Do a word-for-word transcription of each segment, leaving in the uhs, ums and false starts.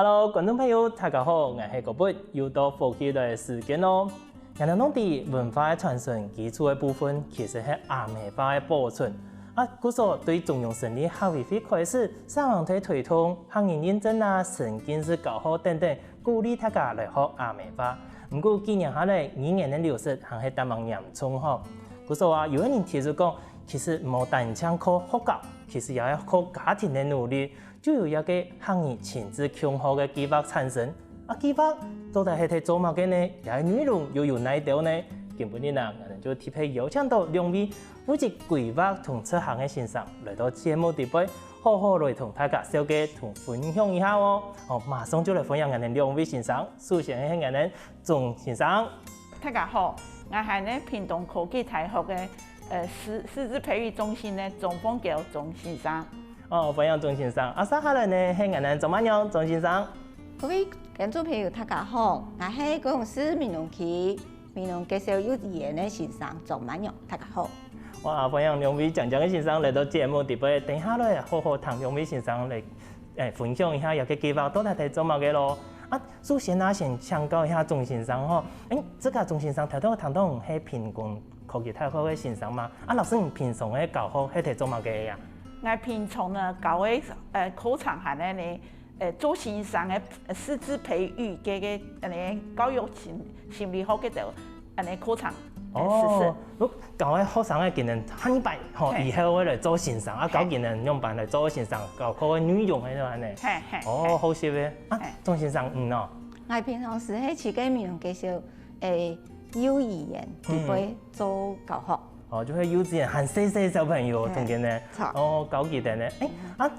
Hello，觀眾朋友，大家好，𠊎係葛貝，又到福氣來个時間囉。𠊎等攏知文化个傳承基礎个部分，其實係阿姆話个保存。啊，故所對中央省立客委會開始，上網推動客語認證啊、沉浸式教學等等，鼓勵大家來學阿姆話。毋過幾年下來，語言个流失還係當嚴重吼。故所啊，有个人提出講，其實無單淨靠學校，其實也愛靠家庭个努力。 就有一個客語親子共學个計畫產生。啊，計畫到底係在做麼个呢？這個內容又有哪兜呢？今晡日啊，𠊎等就特別邀請到兩位負責規劃同執行个先生來到節目裡背，好好來同大家紹介同分享一下哦。哦，馬上就來歡迎𠊎等兩位先生。首先係𠊎等鍾先生。大家好，𠊎係呢屏東科技大學个呃師師資培育中心呢鍾鳳嬌鍾先生。 哦，歡迎鍾先生。啊，接下來呢係𠊎等莊媽娘鍾先生。各位觀眾朋友，大家好，𠊎係高雄市美濃區美濃國小幼稚園个先生莊媽娘，大家好。哇，歡迎兩位靚靚个先生來到節目裡背，等下來好好聽兩位先生來，誒，分享一下這個計畫到底在做麼个囉。啊，首先啊，先請教一下鍾先生吼，誒，這個鍾先生頭先聽到係屏東科技大學个先生嘛？啊，老師，你平常个教學係在做麼个呀？ 𠊎平常呢教个呃課程係恁呢，呃做先生个呃師資培育个个恁呢教育心心理學个就恁呢課程。哦，你教个學生个今年下禮拜吼，以後會來做先生，啊教今年樣般來做先生，教課个內容係恁呢。係係。哦，好惜个。啊，鍾先生，嗯哦。𠊎平常時係在該美濃國小，誒，幼兒園裡背做教學。 哦，就係幼稚園還細細个小朋友同佢呢，哦，教佢等呢。誒，啊，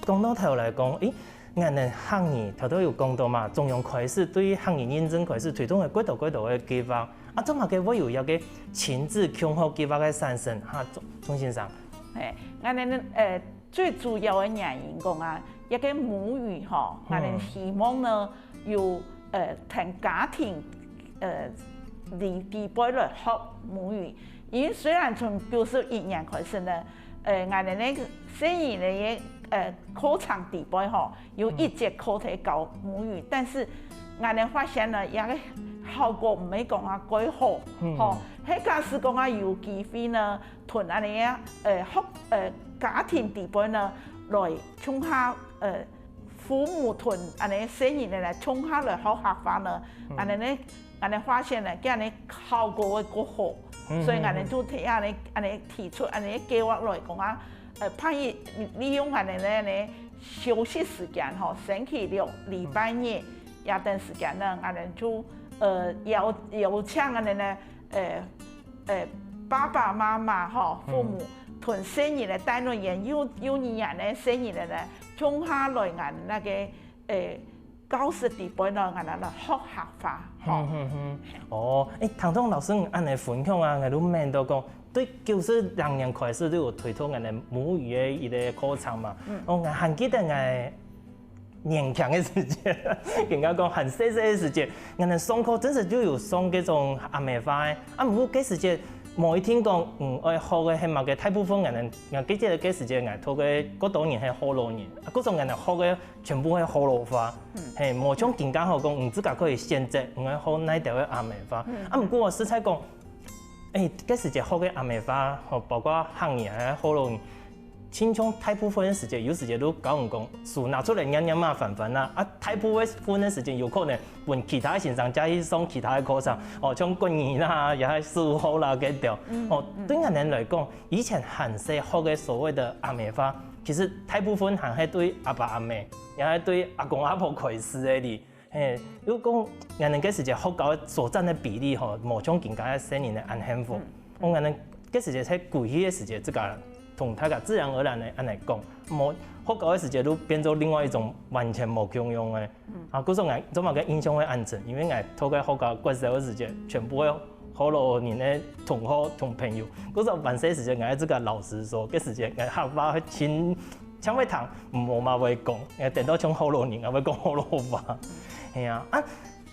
講到頭來講，誒，𠊎等客語頭頭有講到嘛，中央開始對客語認證開始推動个幾多幾多个計畫，啊，做麼个會有一個親子共學計畫个產生哈，鍾鍾先生。誒，𠊎等呃 最主要个原因講啊，一個母語吼，𠊎等希望呢有呃同家庭呃裡裡背來學母語，因為雖然從九十一年開始呢，呃，𠊎等个細人个呃課程裡背吼，有一節課在教母語，但是𠊎等發現呢，這個效果毋係講啊蓋好，吼，係假使講啊有機會呢， 同恁呢啊，呃，學呃家庭裡背呢，來共下呃父母同恁呢細人呢來共下來學客話呢，恁呢呢，恁呢發現呢，佢恁呢效果會較好，所以𠊎呢就提恁呢恁呢提出恁呢計畫來講啊，呃，盼佢利用恁呢呢呢休息時間吼，星期六、禮拜日這段時間呢，𠊎呢就呃邀邀請恁呢呢，呃 呃，爸爸媽媽吼，父母同細人个帶來園，幼幼兒園个細人个呢，共下來𠊎那個呃教室裡背呢，𠊎那來學客話吼。嗯嗯嗯。哦，誒，聽到老師恁呢分享啊，𠊎都愐到講，對九十零年開始都有推動恁呢母語个一個課程嘛。哦，𠊎還記得𠊎 年輕个時節，更加講還細細个時節，𠊎等上課真實就有上該種阿姆話个。啊，毋過該時節無一定講，嗯，愛學个係麼个，大部分𠊎等，𠊎記得該時節𠊎讀个較多人係學老人，啊，故所𠊎等學个全部係學老話，係，無像今下好講，你自家可以選擇，你愛學哪兜个阿姆話。啊，毋過實在講，誒，該時節學个阿姆話，吼，包括客語還係學老人， 親像大部分个時節，有時節都教人講，書拿出來唸唸啊、翻翻啊，啊，大部分个時間有可能分其他个先生借去上其他个課程，哦，像國語啦，也係數學啦，該兜。哦，對𠊎等來講，以前還細學个所謂个阿姆話，其實大部分還係對阿爸阿姆，也係對阿公阿婆開始个哩。 嘿，如果講𠊎等該時節學校所佔个比例吼，無像今下个細人仔恁幸福。𠊎等該時節在過去个時節，自家同大家自然而然个恁樣講，無學校个時節就變做另外一種完全無共樣个。啊，故所𠊎做麼个印象會恁深，因為𠊎讀个學校國小个時節，全部个學老人个同學同朋友，故所還細時節，𠊎自家老實說，該時節𠊎客話會盡 像會聽，無嘛會講，誒，等到像學老人啊，會講學老話。係啊，啊，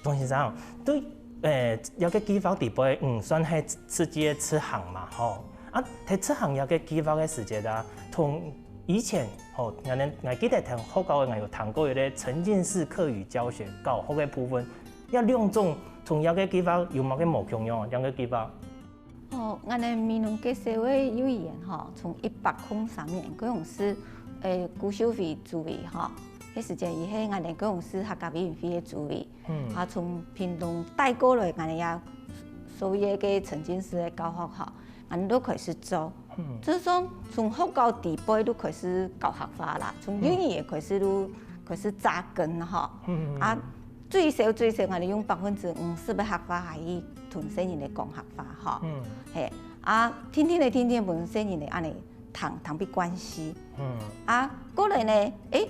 鍾先生，對，誒，這個計畫裡背，嗯，算係實際个執行嘛，吼。啊，在執行這個計畫个時節啊，同以前吼，𠊎等，𠊎記得聽學校个，𠊎有聽過一個沉浸式客語教學教學个部分，這兩種從這個計畫有麼个無共樣啊？這個計畫？哦，𠊎等美濃國小个幼兒園吼，從一百空三年，該央時，誒，古秀妃主委吼，該時節佢係𠊎等該央時客家委員會个主委，嗯，啊，從屏東帶過來𠊎等這所謂个沉浸式个教學吼，𠊎等都開始做。嗯，就係講從學校底背都開始教客話啦，從幼兒園開始都開始扎根吼。嗯，啊，最少最少，𠊎等用百分之五十个客話還去同細人仔講客話吼。嗯，嘿，啊，天天个天天分細人仔恁樣談談必關係。嗯，啊，過來呢，誒，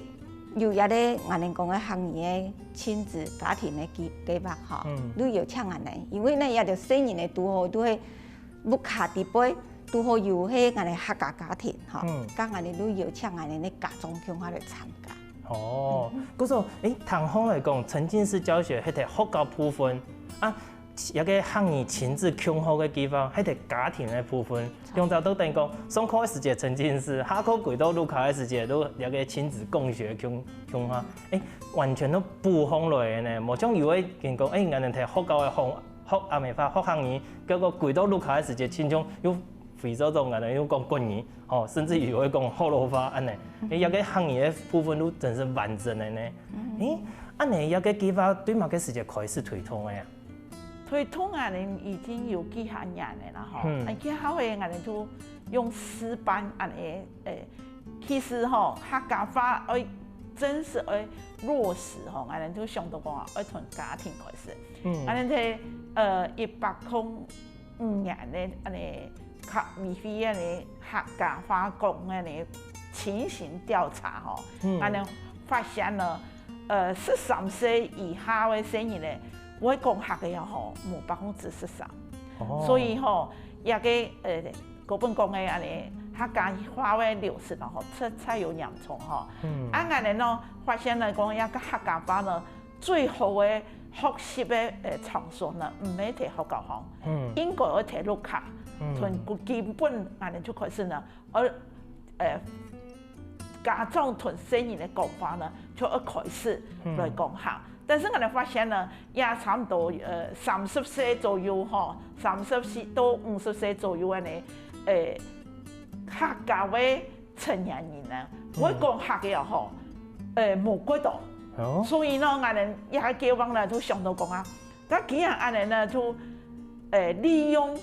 有一個𠊎等講个客語个親子家庭个計計畫吼，嗯，都有請𠊎等，因為呢，這兜細人仔都好都係 屋下底背都好有係𠊎等客家家庭吼，嗯，該𠊎等都邀請𠊎等个家長共下來參加。哦，故所，誒，聽起來講，沉浸式教學係在學校部分啊，這個客語親子共學个計畫係在家庭个部分，兩者都等於講，上課个時節沉浸式，下課歸到屋下个時節都這個親子共學共共下，誒，完全都補上來个呢，無像有个人講，誒，𠊎等在學校个方 學阿美話、學客語，結果歸到屋下个時節，親像又非洲種个，又講國語，吼，甚至於會講學老話恁樣。誒，這個客語个部分都真係完整个呢。誒，恁樣這個計畫對麼个時節開始推動个啊？推動啊，𠊎等已經有幾下年个啦，吼。嗯，啊，幾下个𠊎等就用示範恁樣，誒，其實吼，客家話愛真實愛落實吼，𠊎等就想到講啊，愛從家庭開始。 嗯，恁樣在，呃，一百空五年个恁樣客委會恁樣客家話講恁樣情形調查吼，嗯，恁樣發現呢，呃，十三歲以下个細人仔，會講客个吼，無百分之十三。哦，所以吼，這個，呃，該本講个恁樣客家話个流失吼，實在有嚴重吼。嗯，啊，𠊎等呢，發現呢，講這個客家話呢， 最好个學習个，呃，場所呢，毋係在學校項，嗯，應該愛在屋下，嗯，從根本恁樣就開始呢，愛，呃，家長同細人仔講話呢，就愛開始來講客。嗯，但是𠊎等發現呢，也差毋多，呃，三十歲左右吼，三十歲到五十歲左右个呢，呃，客家个 成年人呢，嗯，會講客个吼，誒，無幾多。哦，所以呢，𠊎等這個計畫呢，就想到講啊，該既然恁樣呢，就，誒，利用，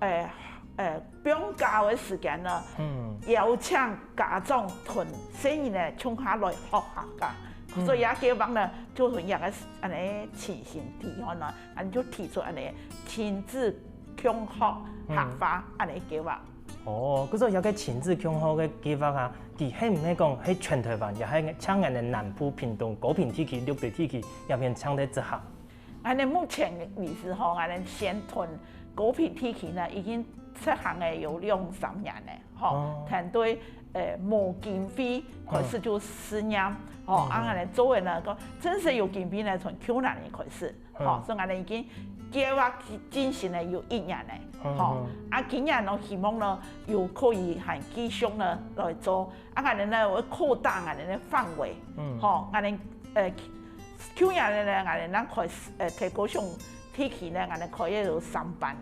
誒，誒，放假个時間呢，嗯，邀請家長同細人仔共下來學客家。嗯，所以這個計畫呢，就從這個恁樣情形底下呢，𠊎等就提出恁樣親子共學客話恁樣計畫。 哦，故所這個親子共學个計畫啊，佢係毋係講係全臺灣，也係像𠊎等南部屏東高屏地區、綠地地區，這片正在執行？𠊎等目前為止吼，𠊎等先同高屏地區呢，已經執行了有兩三年了，吼，哦，團隊，呃，無經費開始就試驗，吼，嗯，啊，𠊎等做个呢，講真實有經費呢，從舊年開始。 吼，嗯，所以𠊎等已經計畫進行了有一年了，嗯，吼，嗯，啊，今年呢，希望呢，又可以還繼續呢來做，啊，𠊎等呢會擴大𠊎等个範圍，嗯，吼，𠊎等，呃，舊年呢，𠊎等呢開始，呃，在高雄地區呢，𠊎等開了有三班，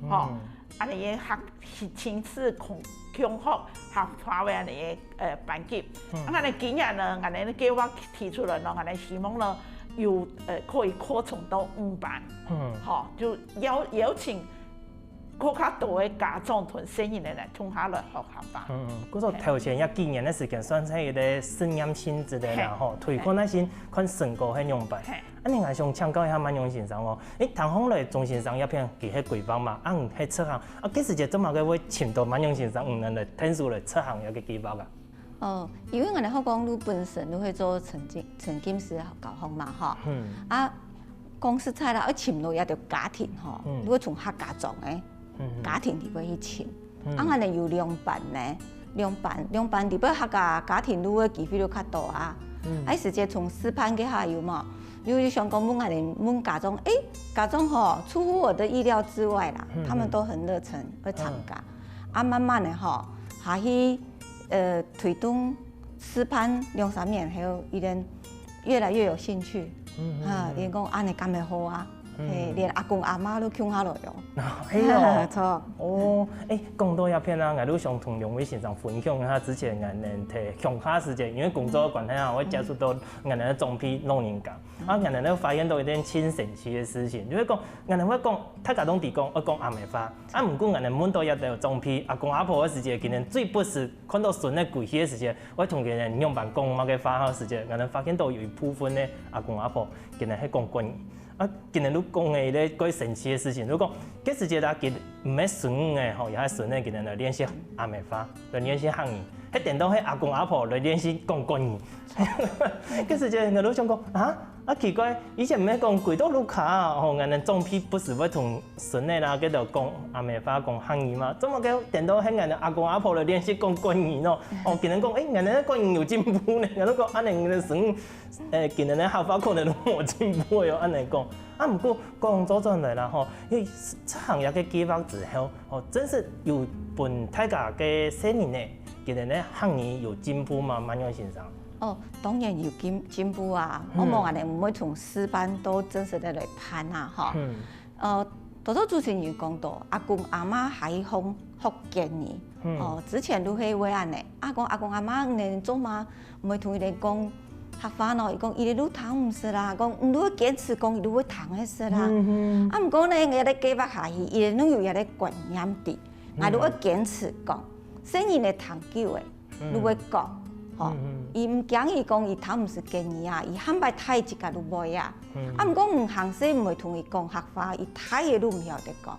吼，嗯，啊，恁樣个客 親子共共學客話个恁樣个，呃，班級。嗯，啊，𠊎等今年呢，𠊎等个計畫提出來呢，𠊎等希望呢，有，呃，可以擴充到五班。嗯，吼，就邀邀請更加多个家長同細人仔來共下來學客話。嗯，故所頭前這幾年个時間，算係一個試驗性質个啦，嘿，吼，推廣个時節，看成果係仰般。嘿。 恁樣𠊎想請教一下萬榮先生哦，誒，聽起來鍾先生這片佢係規劃嘛，啊，你係執行，啊，該時節做麼个會尋到萬榮先生，你能來𢯭手來執行這個計畫啊？哦，因為𠊎等學光路本身都會做沉浸沉浸式教學嘛，吼。嗯。啊，講實在啦，愛尋到一個家庭吼，嗯，如果從客家庄誒，嗯，家庭裡背去尋。 嗯，啊，𠊎等有兩班呢，兩班，兩班裡背客家家庭路个機會就較多啊。嗯，啊，時節從示範个下有無？有想講問𠊎等問家長，誒，家長吼，出乎我的意料之外啦，嗯，他們都很熱忱，會參加。嗯，啊，慢慢个吼，下去呃，推動示範兩三年後，佢等越來越有興趣。嗯，嗯，啊，嗯。佢等講恁樣敢會好啊？嗯。嘿，連阿公阿媽都共下來哦。係哦。著。哦，欸，講到這片啊，𠊎都想同兩位先生分享一下之前𠊎等在鄉下時節，因為工作个關係啊，𠊎接觸到𠊎等个長輩老人家。啊，𠊎等都發現到一件盡神奇个事情，就係講，𠊎等會講，大家都知講，愛講阿姆話。啊，毋過𠊎等問到這兜長輩，阿公阿婆个時節，佢等最不時 看到孫仔歸去个時節，會同佢等仰般講麼个話个時節，𠊎等發現到有一部分个阿公阿婆，佢等係講國語。啊，佢等都講个一個蓋神奇个事情，就講，該時節啊，佢毋係孫仔吼，也係孫仔佢等來練習阿姆話，來練習客語，係顛倒係阿公阿婆來練習講國語。該時節𠊎都想講，啊， 啊，奇怪，以前毋係講歸到屋下啊，吼，𠊎等長輩不時會同孫仔啦，該兜講阿姆話、講客語嘛，做麼个顛倒係𠊎等阿公阿婆來練習講國語呢？哦，佢等講，欸，𠊎等个國語有進步呢，𠊎等講，恁樣𠊎等孫，欸，佢等个客話可能都無進步喲，恁樣講。啊，毋過講做轉來啦，吼，因為這項个計畫之後，哦，真實有分大家个細人仔，佢等个客語有進步嗎？滿月先生？哦，當然有進，進步啊！嗯。𠊎等毋會從示範到真實个來辦啊，吼。嗯。呃，頭頭主持人講到，阿公阿媽還係學，學國語，嗯。哦，之前都係會恁樣，啊，講阿公阿媽，你等做麼毋會同佢等講客話呢？佢講佢等都聽毋識啦，講你都會堅持講，佢都會聽會識啦。嗯，嗯。啊，毋過呢，𠊎等計畫下去，佢等都有佢个觀念在，𠊎都會堅持講，細人仔聽久了， 嗯。你會講，吼，嗯，嗯。佢毋驚佢講佢聽毋識國語啊，佢下擺大自家都會啊。嗯。啊，毋過毋行勢毋會同佢講客話，佢大个都毋曉得講。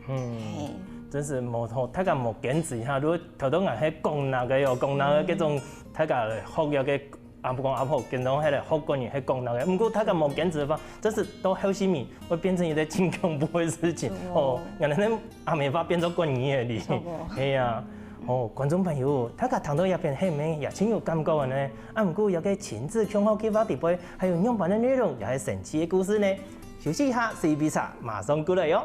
嗯。嘿。真是無，大家莫堅持哈，如果頭頭𠊎係講哪个喲，講哪个，嗯。這種大家學這个，阿公阿婆，跟蹤係來學國語，係講哪个。毋過大家莫堅持个話， 這係到後續面會變成一個盡恐怖个事情。係哦。哦，原來恁樣阿姆話變做國語个哩。係哦。係啊。哦，觀眾朋友，大家聽到這片係毋係也盡有感覺个呢？啊，毋過這個親子共學計畫底背還有仰般个內容，也係神奇个故事呢？休息一下，食一杯茶，馬上過來喲。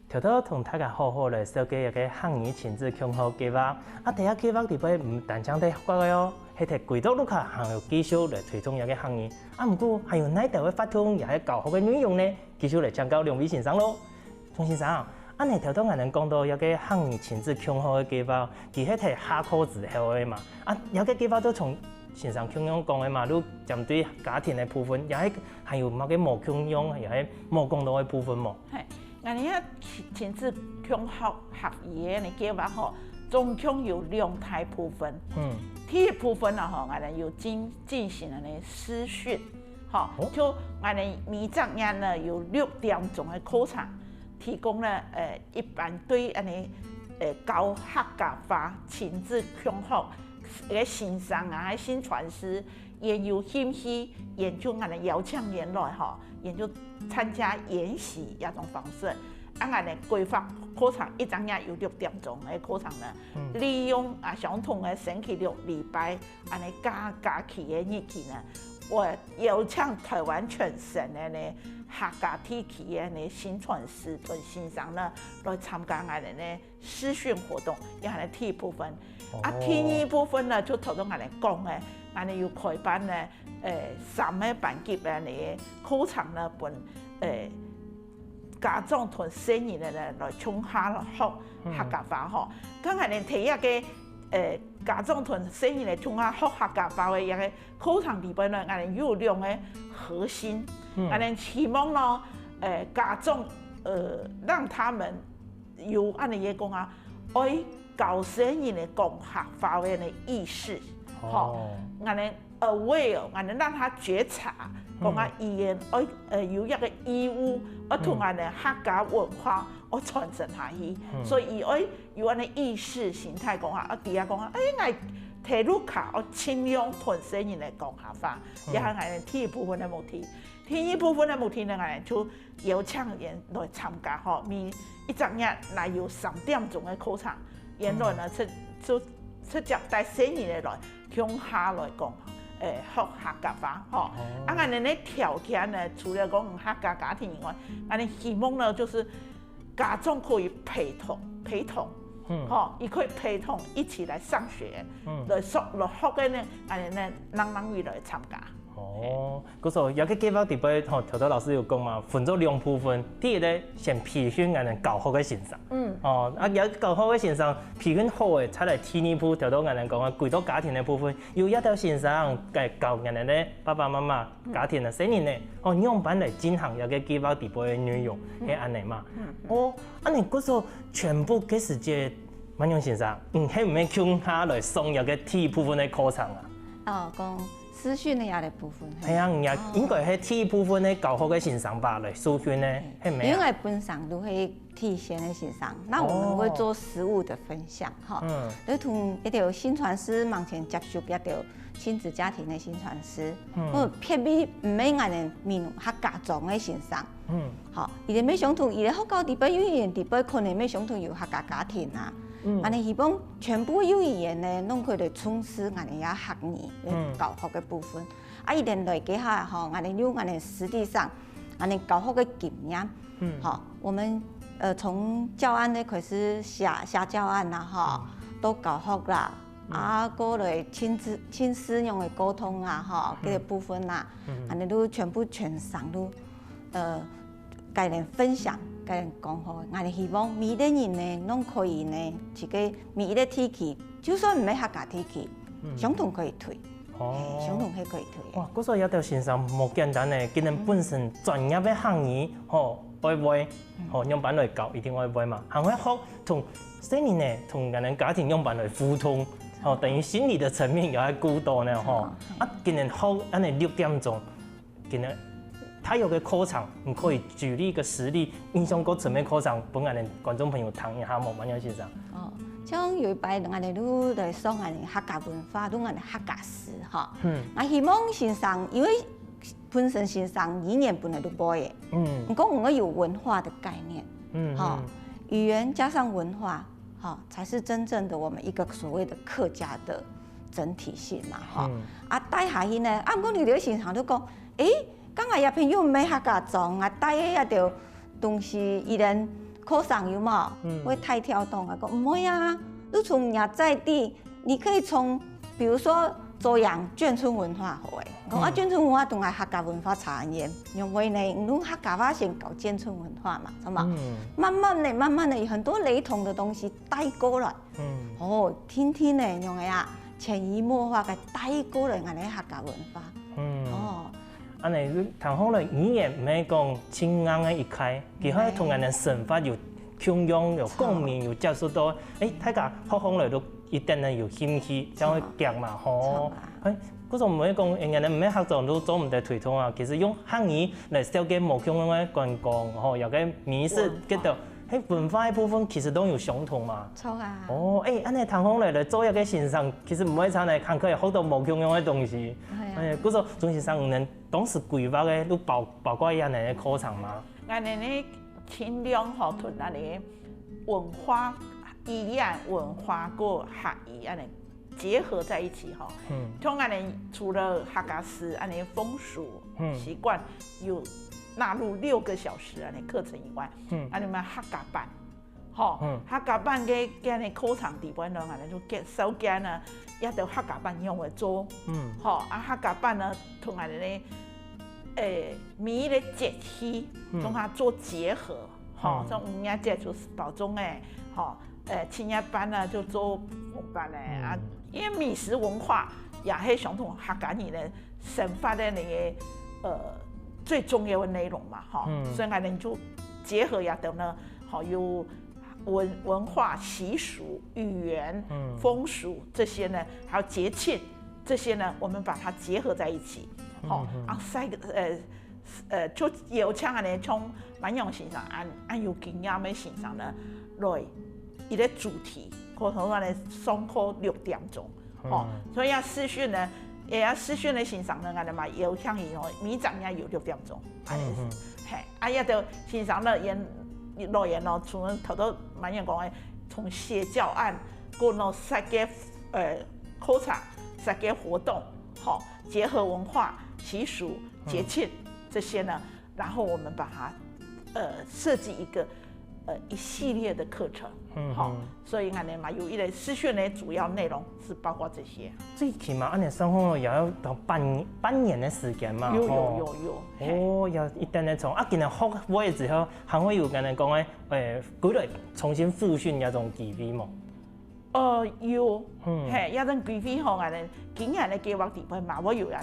頭頭同大家好好來紹介一個客語親子共學計畫。啊，這個計畫底背毋單淨係學校个哦，係在歸到屋下還有繼續來推動這個客語。啊，毋過還有哪兜个活動也係教學个內容呢？繼續來請教兩位先生咯。鍾先生，恁呢頭頭𠊎等講到這個客語親子共學个計畫，佢係在下課之後个嘛？啊，這個計畫就像先生共樣講个嘛，就針對家庭个部分，也係還有麼个無共樣，也係無講到个部分無？係。 𠊎等个親，親子共學客語个呢計畫吼，總共有兩大部分。嗯。第一部分呢吼，𠊎等有進，進行个呢視訊，吼，哦。就𠊎等每隻月呢有六點鐘个課程，提供呢，呃，一般對恁呢，呃，教客家話、親子共學个先生啊，還係薪傳師， 也有興趣，也就𠊎等邀請佢來吼，也就參加研習這種方式。啊，𠊎等規劃課程一隻月有六點鐘个課程呢，嗯。利用啊相同个星期六、禮拜，恁呢假，假期个日期呢，𠊎邀請臺灣全省个呢，客家地區个呢薪傳師同先生呢，來參加𠊎等呢 視訊活動，這係第一部分。啊，哦。第二部分呢，就頭先𠊎等講个，𠊎等有開辦呢，呃，三個班級个呢課程呢，分，呃，家長同細人仔呢來共下學客家話吼。嗯。該𠊎等第一個，呃，家長同細人仔共下學客家話个一個課程裡背呢，𠊎等有兩個核心，嗯。𠊎等希望呢，呃，家長，呃，讓他們 有恁呢个講啊，愛教細人仔講客話个呢意識，吼，哦。𠊎等aware，𠊎等讓他覺察，講啊語言愛呃有一個義務，愛同𠊎等客家文化愛傳承下去，所以愛有恁呢意識形態講啊，啊知啊講啊，哎，𠊎頭路較愛盡量同細人來講客話，這係𠊎等第一部分个目的。第二部分个目的呢，𠊎等就邀請佢等來參加吼，每一隻月來有三點鐘个課程，佢等呢就就直接帶細人仔來共下來講，誒，學客家話吼。啊，𠊎等个條件呢，除了講客家家庭以外，𠊎等希望呢，就是家長可以陪同陪同，吼，也可以陪同一起來上學，來上來學个呢，𠊎等呢，人人會來參加。哦，故所這個計畫底背吼，頭頭老師有講嘛，分做兩部分。第一呢，先培訓𠊎等教學个先生，嗯，哦，啊，這教學个先生培訓好个，才來第二步，頭頭𠊎等講个歸到家庭个部分，由這兜先生來教𠊎等个爸爸媽媽、家庭个細人仔，哦，仰般來進行這個計畫底背个內容，係恁呢嘛。哦，恁呢故所全部个時節，萬勇先生，嗯，係毋係共下來上這個第一部分个課程啊？哦，講 視訊个這個部分。係啊，你也應該係第一部分个教學个先生吧，來受訓个，係無啊？因為本身都係第一線个先生，那我們會做實務的分享哈。嗯，就同一條薪傳師目前接觸一條親子家庭个薪傳師，嗯，或者偏偏毋係𠊎等閩客家庄个先生，嗯，好，佢等乜相同，佢等學校底背、幼兒園底背可能乜相同有客家家庭啊。嗯，𠊎等希望全部幼兒園呢，攏可以來重視𠊎等這客語个教學个部分。 啊，佢等來該下吼，𠊎等有𠊎等實際上，𠊎等教學个經驗。嗯，好，我們呃從教案个開始寫寫教案啦，吼，到教學啦，啊，過來親子親師仰个溝通啊，吼，這個部分啦，恁呢都全部全上都呃，該人分享，該人講好，𠊎等希望每一個人呢，攏可以呢，自家每一個地區，就算毋係客家地區，相同可以推。 哦，相同係可以推个。哇，故所這條先生無簡單呢，佢等本身專業个客語，吼，愛會，吼，仰般來教，一定愛會嘛，還愛學同細人仔，同𠊎等家庭仰般來互動，吼，等於心理个層面也愛顧到呢，吼。啊，佢等學恁呢六點鐘，佢等大約个課程，你可以舉例一個實例，印象較深个課程，分𠊎等觀眾朋友聽一下無，萬勇先生？哦，像有一擺𠊎等都來上𠊎等客家文化，都𠊎等客家詩吼。嗯，啊，希望先生，因為本身先生語言本來都會个，嗯，毋過𠊎有文化个概念，嗯，吼，語言加上文化，吼，才是真正的我們一個所謂的客家的整體性嘛，吼。啊，帶下去呢，啊，毋過你這個先生就講，誒， 剛才這朋友毋係客家庄啊，帶个這兜東西，佢等課程有無？會太跳動啊，講毋會啊，你從若在地，你可以從，比如說做樣眷村文化好誒，講啊眷村文化同𠊎客家文化差很遠，因為呢，你用客家話先搞眷村文化嘛，係嘛？慢慢的、慢慢的，有很多雷同的東西帶過來。 哦，定定呢，仰仔啊，潛移默化个帶過來𠊎等客家文化。哦，恁呢，聽好了，語言毋係講盡硬个一塊，佢還同𠊎等生活有共樣、有共鳴、有接觸到，誒，大家學好了都一定呢有興趣，正會講嘛，吼。誒，故所毋會講，誒，𠊎等毋係客庄都做毋得推動啊，其實用客語來紹介無共樣个觀光，吼，有个美食，文化。 係文化个部分其實都有相同嘛。著啊。哦，誒，恁呢聽講來，來做一個先生，其實毋會差呢，還可以學到無共樣个東西。係啊。誒，故所鍾先生，你等當時規劃个，都包包括恁呢个課程嗎？𠊎等呢盡量吼，同恁呢文化、語言、文化个客語恁呢 結合在一起吼。嗯。像恁呢除了客家詩恁呢風俗、嗯，習慣有納入六個小時恁呢課程以外，嗯，恁呢嘛客家班，吼，嗯，客家班个个呢課程底背呢，恁呢就介紹个呢，也都客家班用个做，嗯，吼，啊客家班呢，同恁呢，誒，每一個節氣，嗯，同佢做結合。 吼，嗯，像五月節就包粽仔，吼，誒，七月半呢就做紅粄仔啊，嗯，因為美食文化也係相同客家人个生活个那個，呃，最重要个內容嘛，吼，嗯，所以𠊎等就結合這兜呢，吼，有文文化習俗、語言、嗯，風俗這些呢，還有節慶這些呢，我們把它結合在一起。吼，啊，使个，呃，呃，就邀請恁樣像滿勇先生恁，恁有經驗个先生呢，來一個主題，可能恁樣上課六點鐘，吼，所以啊，視訊呢，也啊，視訊个先生呢，恁樣嘛邀請佢哦，每站也有六點鐘，恁樣。嘿，啊，也就先生樂園，樂園哦，除了頭頭滿勇講个，從寫教案，過到設計，呃，課程、設計活動，吼，結合文化、習俗、節慶這些呢，然後我們把它，呃，設計一個，呃，一系列的課程，嗯，吼，所以恁樣嘛，有一個視訊的主要內容是包括這些。最起碼恁樣上課也要到半年，半年的時間嘛，有，有，吼。有，有，嘿。哦，要一等等從，啊，今年學會之後，還會有跟人講个，誒，過來重新複訓這種機會無？ 呃，有，嗯，嘿，也正規劃吼，恁樣今年个計劃底背嘛，會有恁樣，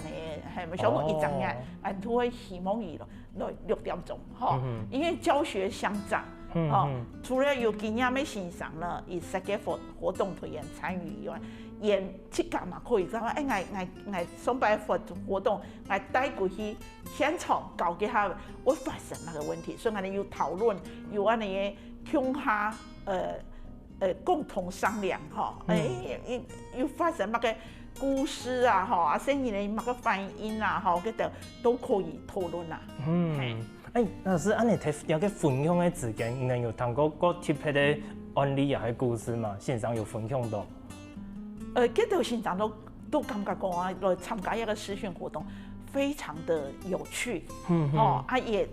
嘿，想講一整年，哦，恁都會希望佢咯，六，六點鐘，吼，嗯哼，因為教學相長，嗯，吼，嗯，除了有經驗个先生呢，佢設計活，活動團員參與以外，佢自家嘛可以知道，哎，𠊎，𠊎，𠊎上擺活，活動，𠊎帶過去現場教佢下，會發生麼个問題，所以𠊎等有討論，有恁樣个共下，呃， 呃，共同商量吼，嗯，哎，有，有發生麼个故事啊，吼，啊，細人仔麼个反應啊，吼，這兜都可以討論啊。嗯，嘿。哎，老師，恁樣在這个分享个之間，你有聽過過特別个案例也係故事嗎？先生有分享到？呃，這兜先生都，都感覺講啊，來參加這个視訊活動非常的有趣，嗯，吼，啊，也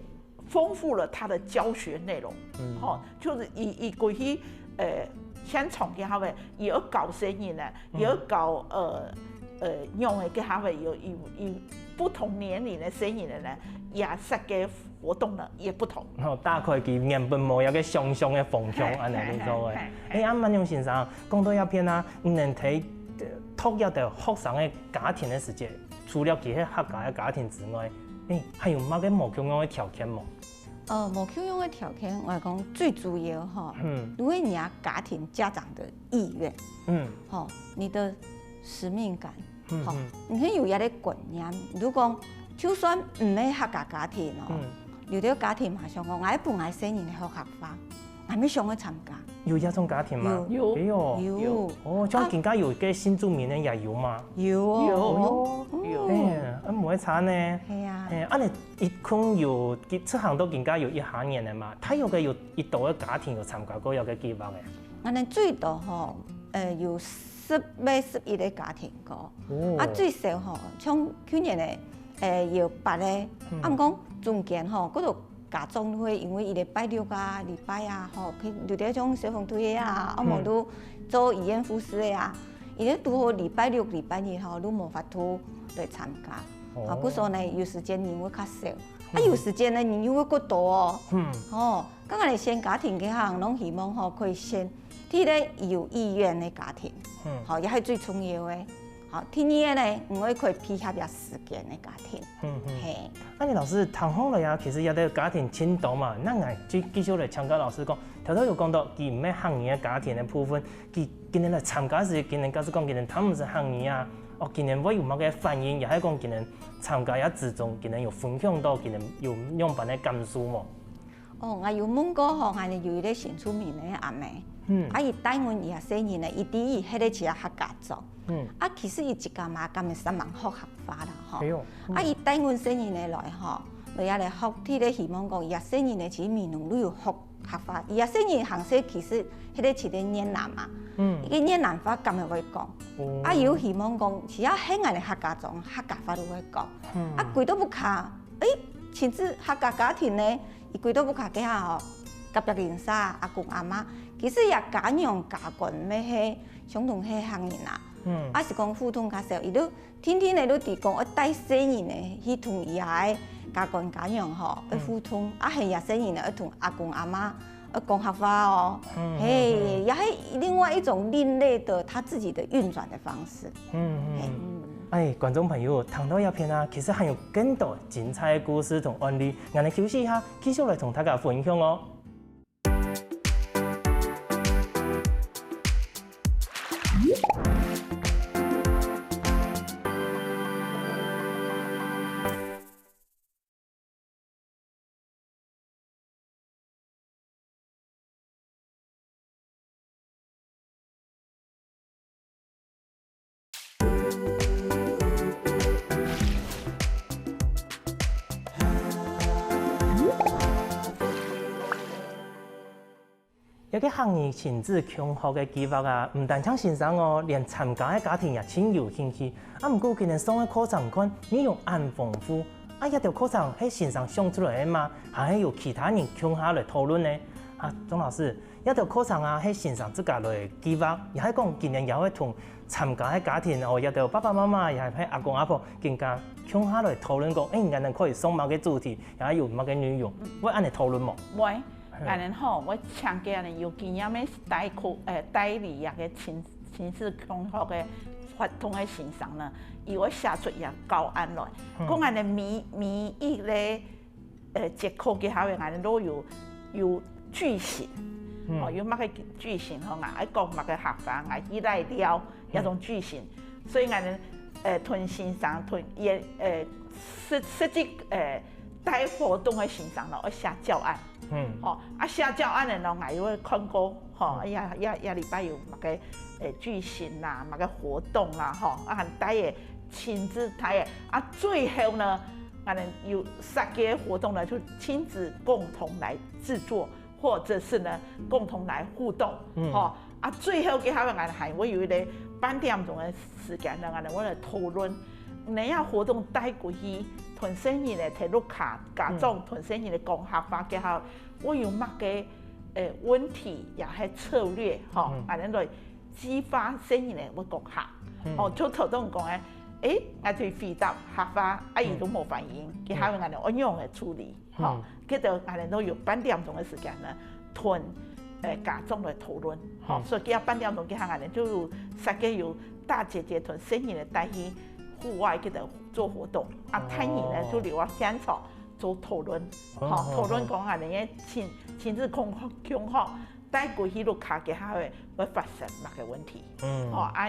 豐富了他的教學內容。嗯，吼，就係佢，佢過去，呃，現場个下尾，佢有教細人仔，佢有教，呃，呃，用个个下尾，有，有，有不同年齡个細人仔呢，也設計活動呢，也不同。吼，打開佢原本無一个想像个方向，嘿，恁樣就做个。嘿，嘿，嘿。哎，啊，滿勇先生，講到這片啊，你等在，呃，讀這个學生个家庭个時節，除了佢係客家个家庭之外，哎，還有麼个無共樣个條件無？ 呃，無共樣个條件，𠊎講最主要吼，嗯，如果你个家庭家長的意願，嗯，吼，你的使命感，嗯，吼，嗯，你很有一个觀念，如果講就算毋係客家家庭哦，嗯，有兜家庭嘛想講，𠊎本來細人仔學客話，𠊎乜想愛參加。有這種家庭嗎？有。有。哎喲。有。哦，像今下有个新住民个也有嗎？有哦。有。有。哎，啊，無會差呢。係啊。哎，啊，你 一共有，出行到今下有一下年了嘛，大約个有幾多个家庭有參加過這个計畫个？𠊎等最多吼，呃，有十尾十一个家庭過。哦。啊，最少吼，像去年个，呃，有八个，嗯，啊，毋過中間吼，該兜家長會因為佢禮拜六啊、禮拜啊，吼，去有兜像消防隊个啊，啊，無就做醫院護士个啊，佢就拄好禮拜六、禮拜日吼，就無法度來參加。 哦。啊，故所呢，有時間人會較少，啊，有時間呢，人又會過多哦。嗯。吼，剛剛你選家庭个行，攏希望吼可以選第一个有意願个家庭，嗯，吼，這係最重要个。好，第二个呢，你會可以配合這時間个家庭。嗯，嗯。嘿。啊，你老師，聽下來啊，其實這个家庭盡多嘛，該𠊎就繼續來請教老師講，頭頭有講到佢毋係客語个家庭个部分，佢今年來參加時，今年假使講今年聽毋識客語啊，哦，今年會有麼个反應，也係講今年 參加這之中，佢等有分享到佢等有仰般个感受無？哦，𠊎有問過吼，𠊎有一个新住民个阿姆，嗯，啊，佢帶𠊎一下細人仔，佢第一歇个時節客家庄，嗯，啊，其實佢自家嘛，敢會煞猛學客話啦，吼，哎喲，嗯，啊，佢帶𠊎細人仔來吼，來也來學，佢个希望講，佢細人仔其實美濃都有學 客話，佢个細人行勢其實，佢个去个越南嘛，嗯，佢个越南話敢會會講，哦，啊，有希望講，只要係𠊎个客家庄，客家話都會講，嗯，啊，歸到屋下，誒，親子客家家庭呢，佢歸到屋下个下吼，隔壁鄰舍、阿公阿嬤，其實也家娘家官乜係相同係客人啊，嗯，啊，是講互動較少，佢都 定定仔都知講愛帶細人仔去同佢个家官家娘吼，愛互動，啊，係佢細人仔愛同阿公阿嬤愛講客話哦。嘿，也係另外一種另類的他自己的運轉的方式。嗯，嗯。哎，觀眾朋友，聽到這片啊，其實還有更多精彩的故事同案例，𠊎等休息一下，繼續來同大家分享哦。這个客語親子共學个計畫啊，毋單淨先生哦，連參加个家庭也盡有興趣。啊，毋過今日上个課程看內容恁豐富，啊，這條課程係先生想出來个嗎？還係有其他人共下來討論呢？啊，鍾老師，這條課程啊，係先生自家來計畫，也係講今日也會同參加个家庭哦，這條爸爸媽媽也係阿公阿婆，更加共下來討論講，誒，𠊎等可以上麼个主題，也有麼个內容，會恁樣討論無？會。 𠊎等吼，𠊎請个恁樣有經驗个代課，呃，代理這个親親子共學个活動个先生呢，佢會寫出一個教案來，講恁樣每每一個呃節課个下面，𠊎等都有有句型，哦，有麼个句型吼，𠊎愛講麼个客話，𠊎去哪尞，這種句型，所以𠊎等呃同先生同也呃設設計呃帶活動个先生咯，愛寫教案。 嗯，哦，啊寫教案个呢，𠊎又會看過，吼，也也也禮拜有麼个誒句型啦，麼个活動啦，吼，啊還帶个親子帶个，啊最後呢，𠊎等有設計个活動呢，就親子共同來製作，或者是呢共同來互動，吼，啊最後个下面𠊎等還會有一個半點鐘个時間呢，𠊎等會來討論，你這活動帶過去，同細人仔在屋下，家長同細人仔講客話个下。 會有麼个呃問題，也係策略吼，恁樣來激發細人仔會講客。哦，就頭先講个，誒，𠊎就回答客話，啊佢都無反應，佢下面𠊎等愛仰般處理，吼，這兜𠊎等都有半點鐘个時間呢，同呃家長來討論，吼，所以佢下半點鐘，佢下𠊎等就有設計有大姐姐同細人仔帶去戶外，佢等做活動，啊大人呢就留在現場。 做討論，吼，討論講恁樣个親親子共學共學，帶過去屋下个下會會發生麼个問題，吼，啊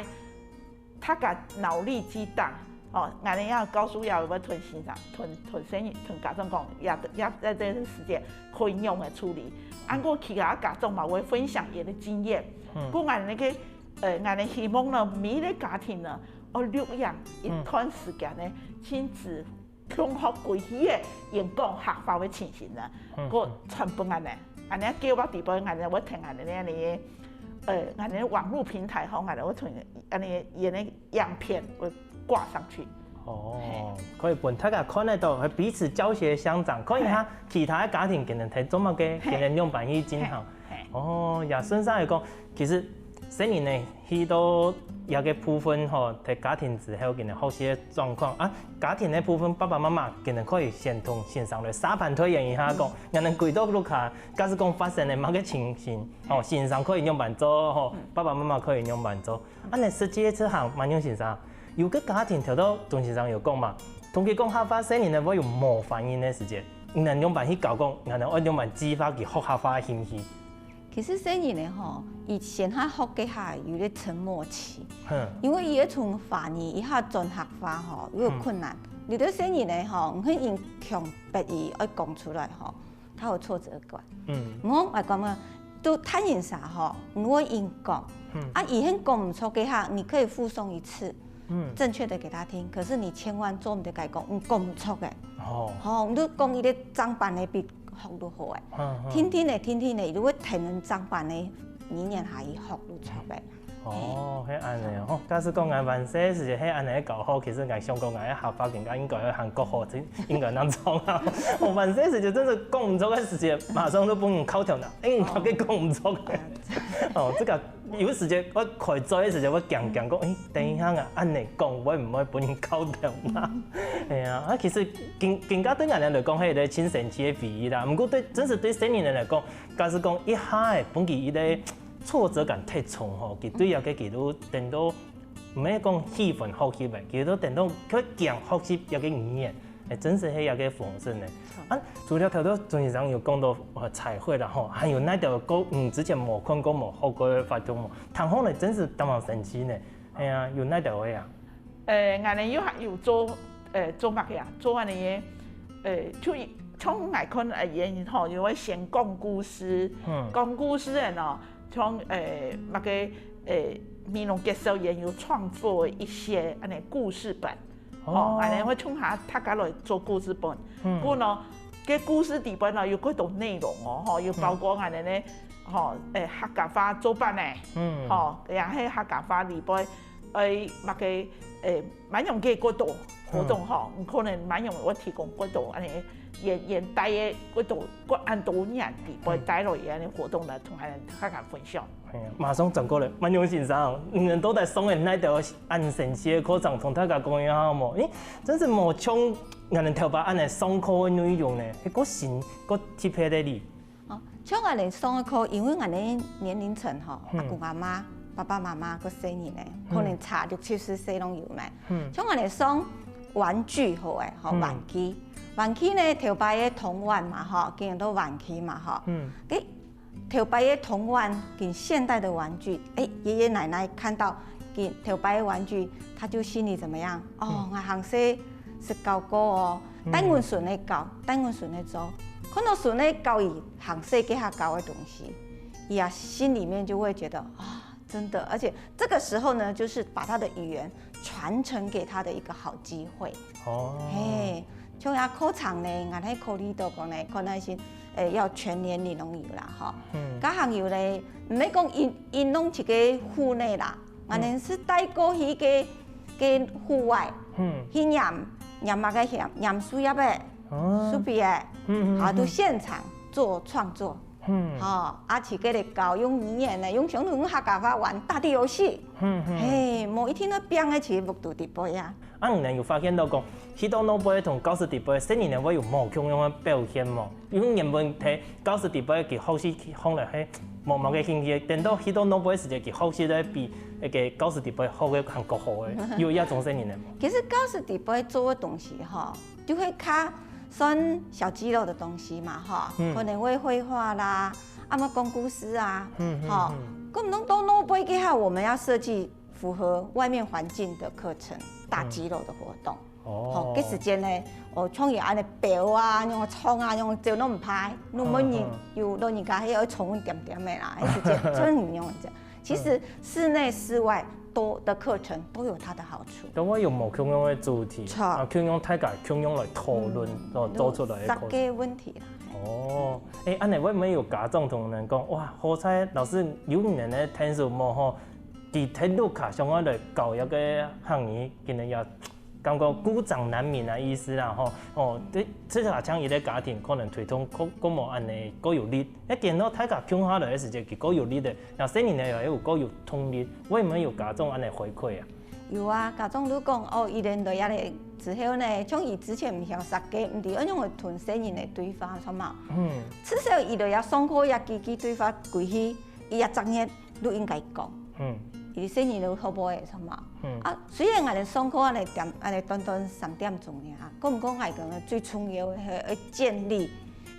大家腦力激盪，吼，恁樣也告訴也會同先生、同同先生、同家長講，也也在這個時間可以仰般處理。啊過其他家長嘛會分享佢个經驗，故恁樣个呃，𠊎等希望呢，每一個家庭呢，愛錄影一段時間呢，親子 共學過去个演講客話个情形呢，過傳分恁樣，恁樣計畫底背恁樣會聽恁樣个，呃，恁樣網路平台吼，恁樣會傳恁樣演个影片會掛上去。哦，可以分大家看得到，彼此教學相長，看一下其他个家庭可能在做麼个，可能仰般去進行。哦，也順續來講，其實細人仔 去到這個部分吼，在家庭之後，佢等學習个狀況啊，家庭个部分，爸爸媽媽佢等可以先同先生來沙盤推演一下，講，𠊎等歸到屋下，假使講發生了麼个情形，吼，先生可以仰般做，吼，爸爸媽媽可以仰般做。恁樣實際个執行，仰般先生，有个家庭頭到鍾先生有講嘛，同佢講客話，細人仔會有無反應个時節，你等仰般去教講，𠊎等愛仰般激發佢學客話个興趣。 其實細人仔吼，佢先下學个下有一個沉默期，因為佢愛從華語一下轉客話吼，有困難。有兜細人仔吼，你去硬強迫佢愛講出來吼，他有挫折感。嗯，𠊎講啊，都大人儕吼，你愛硬講，啊佢還講毋著个下，你可以複誦一次，正確的給他聽，可是你千萬做毋得改講，你講毋著个。哦，吼，你就講一個正版个比 學就好欸。定定仔，定定仔，如果聽人正版个語言下去學就著欸。哦，係恁樣哦。假使講𠊎還細時節係恁樣个教學，其實𠊎想講𠊎个客話應該應該愛還較好，應該恁樣啊。𠊎還細時節真係講毋著个時節，馬上就分人敲頭啦，欸，佢講毋著。哦，這個 有時節𠊎開嘴个時節𠊎驚驚講，欸，等一下啊，恁樣講會毋會分人敲頭啊？係啊，啊其實更更加對𠊎等來講係一個盡神奇个回憶啦。毋過對，真實對細人仔來講，假使講一下仔分佢一個挫折感忒重吼，佢對這個佢都等到毋係講喜歡學習个，佢都等到佢驚學習這個語言。 欸，真實係一個豐盛呢。啊，除了頭頭鍾先生有講到呃彩繪啦吼，還有哪兜過嗯之前無看過無學過个活動無？聽講呢真實當當神奇呢。係啊，有哪兜个啊？呃，𠊎等又還有做呃做麼个啊？做恁樣个，呃，就像𠊎看呃，佢等吼，有會先講故事，講故事个呢，像呃麼个呃美濃結社佢等有創作一些恁樣故事本。 吼，恁樣會共下大家來做故事本。故呢，該故事底背呢有幾多內容哦，吼，有包括恁樣个吼，誒，客家話做伴呢，嗯，吼，也係客家話裡背，誒，麼个，誒，滿用个過多活動吼，嗯，可能滿用會提供過多恁呢，現現代个過多過恁多年裡背帶來个恁呢活動來同恁呢大家分享。哎呀，馬上轉過來，滿用先生，你到底送个哪條恁神奇个課程，同大家講一下好無？誒，真係無像𠊎等頭擺恁呢上課个內容呢，係過新、過特別个哩。 哦，像𠊎等上个課，因為𠊎等年齡層吼，嗯，阿公阿媽、爸爸媽媽个細人呢，嗯，可能差六七十歲攏有嘛。嗯，像𠊎等上玩具好誒，吼，嗯，玩具，玩具呢，頭擺个童玩嘛，吼，今日都玩具嘛，吼。嗯，誒，頭擺个童玩跟現代的玩具，誒，爺爺奶奶看到跟頭擺个玩具，他就心裡怎麼樣？哦，嗯，𠊎還細 識搞過哦，嗯，等阮孫仔搞，等阮孫仔做，看到孫仔搞佢還細个下搞个東西，佢啊心裡面就會覺得啊，真的，而且這個時候呢，就是把他的語言傳承給他的一個好機會。哦，嘿，像這課程呢，𠊎係考慮到講呢，可能性，誒，要全年齡攏有啦，吼。嗯，該還有咧，毋係講𠊎、𠊎等自家戶內啦， 𠊎等係帶過去个、个戶外，嗯，去拈、拈麼个葉，拈樹葉仔、哦，樹皮仔，嗯，嗯，啊，就現場做創作，嗯，吼，啊，自家來搞，用語言呢，用相同客家話玩大地遊戲，嗯，嗯，嘿，無一定愛放个，其實目的就在這啊。啊，你呢有發現到講，去到外背同教室裡背，細人仔會有無共樣个表現無？ 因為原本在教室裡背佢學習起來係無麼个興趣，等到去到外背時節，佢學習咧比該个教室裡背學个還較好誒，有這種細人仔無？其實教室裡背做个東西吼，就會較算小肌肉的東西嘛吼，嗯，可能會繪畫啦，啊麼講故事啊，嗯，嗯，吼，嗯，根本到外背个話，我們要設計符合外面環境的課程，大肌肉的活動。 哦，哦，該時間呢，哦，像佢恁呢飆啊，恁樣衝啊，恁樣走都毋怕，你問你，嗯，嗯，有老人家還愛衝點點个啦，該時間真毋用這樣。其實室內室外都的課程都有它的好處。都會有無共樣个主題，著，啊，共樣大家共樣來討論，嗯，然後做出來个課程。有十個問題啦。哦，誒，恁呢會毋會有家長同人講，哇，好彩老師有你等个天使無吼，佢在屋下想愛來搞一個行業，今日也 感覺孤掌難鳴啊，意思啦吼。哦，對，這下像一個家庭可能推動過、過無恁呢，過有力。那見到大家共下來个時節，佢過有力个，那細人仔又有過有動力，會毋會有家長恁呢回饋啊？有啊，家長都講，哦，佢等來這裡之後呢，像佢之前毋曉設計，毋知愛仰般同細人仔對話，係嘛？嗯。至少佢來這上課，這幾句對話歸去，佢這隻月 都應該講。嗯。佢細人仔學會个，係嘛？嗯。啊，雖然𠊎等上課恁呢點、恁呢短短三點鐘爾，講毋過𠊎講个最重要个係愛建立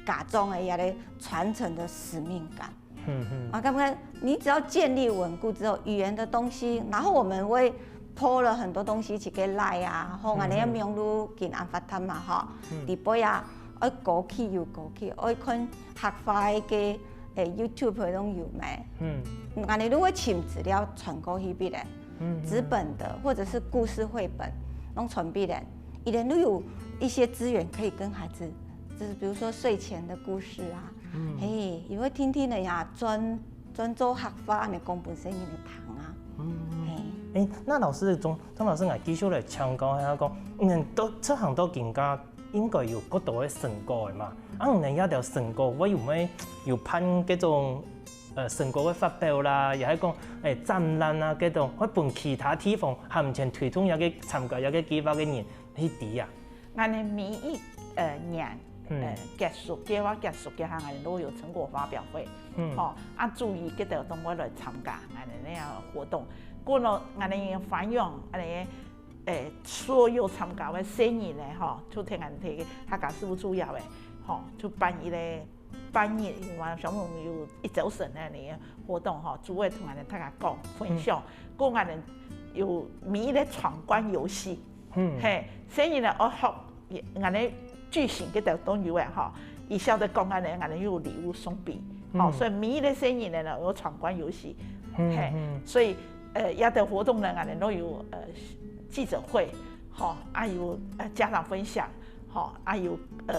家長个一個傳承的使命感。嗯，嗯。啊，感覺你只要建立穩固之後，語言的東西，然後我們會po了很多東西去給Line啊，吼，嗯，恁呢網路緊恁發達嘛，吼，嗯。裡背啊，愛過去又過去，愛看客話个，誒，YouTube攏有咩？嗯。恁呢就會尋資料傳過去分佢等，嗯，嗯。紙本的或者是故事繪本，攏傳分佢等，佢等就有一些資源可以跟孩子，就是比如說睡前的故事啊，嗯。嘿，也會聽聽个呀，專、專做客話恁呢講分細人仔聽啊。嗯。嘿。誒，那老師，鍾、鍾老師，𠊎繼續來請教一下講，嗯，都、這行到今下 應該有較多个成果个嘛。啊，你等這條成果，會毋會有辦該種，呃，成果个發表啦，也係講，誒，展覽啊，該種，會分其他地方還毋曾推動這個、參加這個計畫个人去知啊？𠊎等每一，呃，年，嗯。呃，結束，計畫結束个下，𠊎等都有成果發表會。嗯。吼，啊，注意該兜都會來參加𠊎等个活動。故所，𠊎等歡迎，恁呢 誒，所有參加个細人仔吼，就聽恁个客家事務處邀个，吼，就辦一個半日，因為小朋友有一朝晨个恁呢活動吼，就會同恁呢大家講分享，嗯。講恁呢有每一個闖關遊戲，嗯。嘿，細人仔愛學恁呢句型个兜都有个吼，佢曉得講恁呢，恁呢又有禮物送分，吼，嗯。所以每一個細人仔呢有闖關遊戲，嗯，嘿，嗯。所以 呃，這兜活動呢，𠊎等都有，呃，記者會，吼，啊有，呃，家長分享，吼，啊有，呃，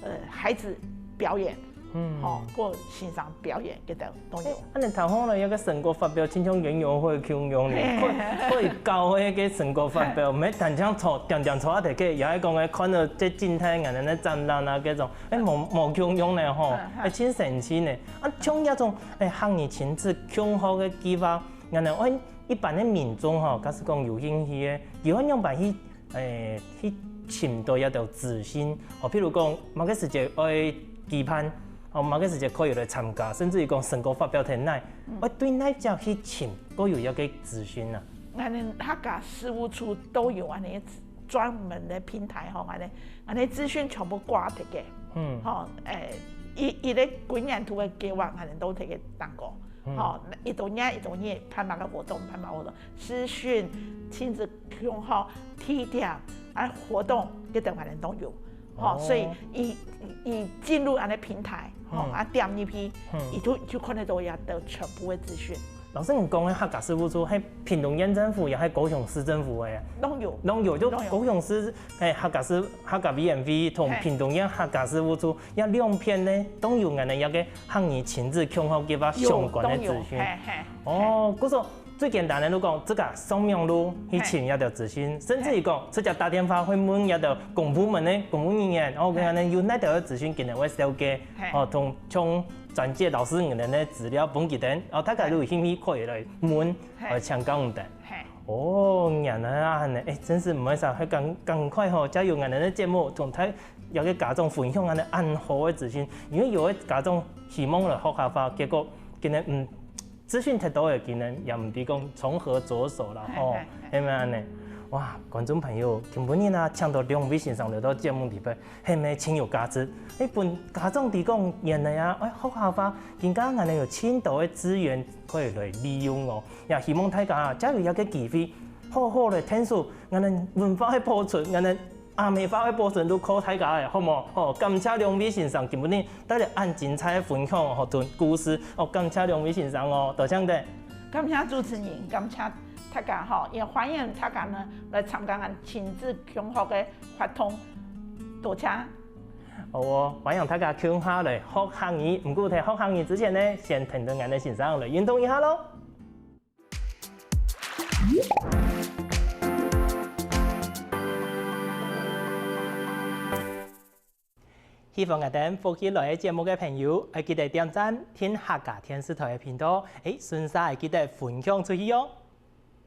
呃，孩子表演，嗯，吼，過欣賞表演，這兜都有。恁樣頭先呢，有個成果發表，親像園遊會共樣呢，嘿。可以，可以搞个一個成果發表，毋係單淨坐，定定坐啊，大家也係講个看到這靜態个恁樣个展覽啊，這種，欸，無，無共樣呢吼，嗯，嗯。欸，真神奇呢。啊，像這種，欸，客語親子共學个計畫，恁樣，欸，一般个民眾吼，假使講有興趣个，佢愛仰般去 欸，去尋到這兜資訊。哦，譬如講，麼个時節愛舉辦，哦，麼个時節可以來參加，甚至於講成果發表在哪，愛對哪隻去尋，過有這個資訊啊？𠊎等客家事務處都有恁樣專門个平台吼，恁樣，恁樣資訊全部掛在該。嗯。吼，欸，一，一個歸年度个計畫，𠊎等都在該當中。嗯。吼，一到年，一到年，辦麼个活動，辦麼个活動，資訊、親子 共學、地點、啊活動，這兜𠊎等都有。吼，哦。所以佢，佢進入恁樣平台，吼，嗯。啊點入去，嗯。佢就，就看得到這兜全部个資訊。老師，你講个客家事務處，係屏東縣政府，也係高雄市政府个？攏有。攏有，就攏有。高雄市，欸，客家事，客家委員會同屏東縣客家事務處，這兩片呢，都有恁樣一個客語親子共學計畫相關个資訊。有，都有，嘿，嘿，哦，故所 最簡單个就講，自家上網路去尋這兜資訊，甚至於講，直接打電話去問這兜公部門个公務人員，哦，嘿。𠊎等有哪兜个資訊今日會紹介，嘿。哦，同，像轉介老師你等个資料分佢等，哦，大家如果有興趣可以來問，嘿。來請教你等。嘿。哦，原來啊，恁樣，欸，真係毋會少，還趕，趕快吼，加入𠊎等个節目，同大，這個家長分享恁樣恁好个資訊，因為有个家長希望來學客話，結果今日，嗯， 資訊忒多个，今日也毋知講從何著手啦，吼，嘿，嘿，嘿。係毋係恁樣？哇，觀眾朋友，今晡日啊，請到兩位先生來到節目裡背，係毋係真有價值？欸，分家長知講，原來啊，欸，學客話，今下𠊎等有盡多个資源可以來利用哦。也希望大家啊，藉由這個機會，好好來𢯭手，𠊎等文化个保存，𠊎等 阿美話个保存都靠大家个，好無？好，感謝兩位先生今晡日帶來恁精彩个分享，吼，同故事，哦，感謝兩位先生哦，多謝你。感謝主持人，感謝大家吼，也歡迎大家呢來參加𠊎親子共學个活動，多謝。好哦，歡迎大家共下來學客語，毋過在學客語之前呢，先跈等𠊎等先生來運動一下囉。 喜歡𠊎等福氣來个節目个朋友，愛記得點讚、訂客家電視台个頻道，欸，順續愛記得分享出去哦。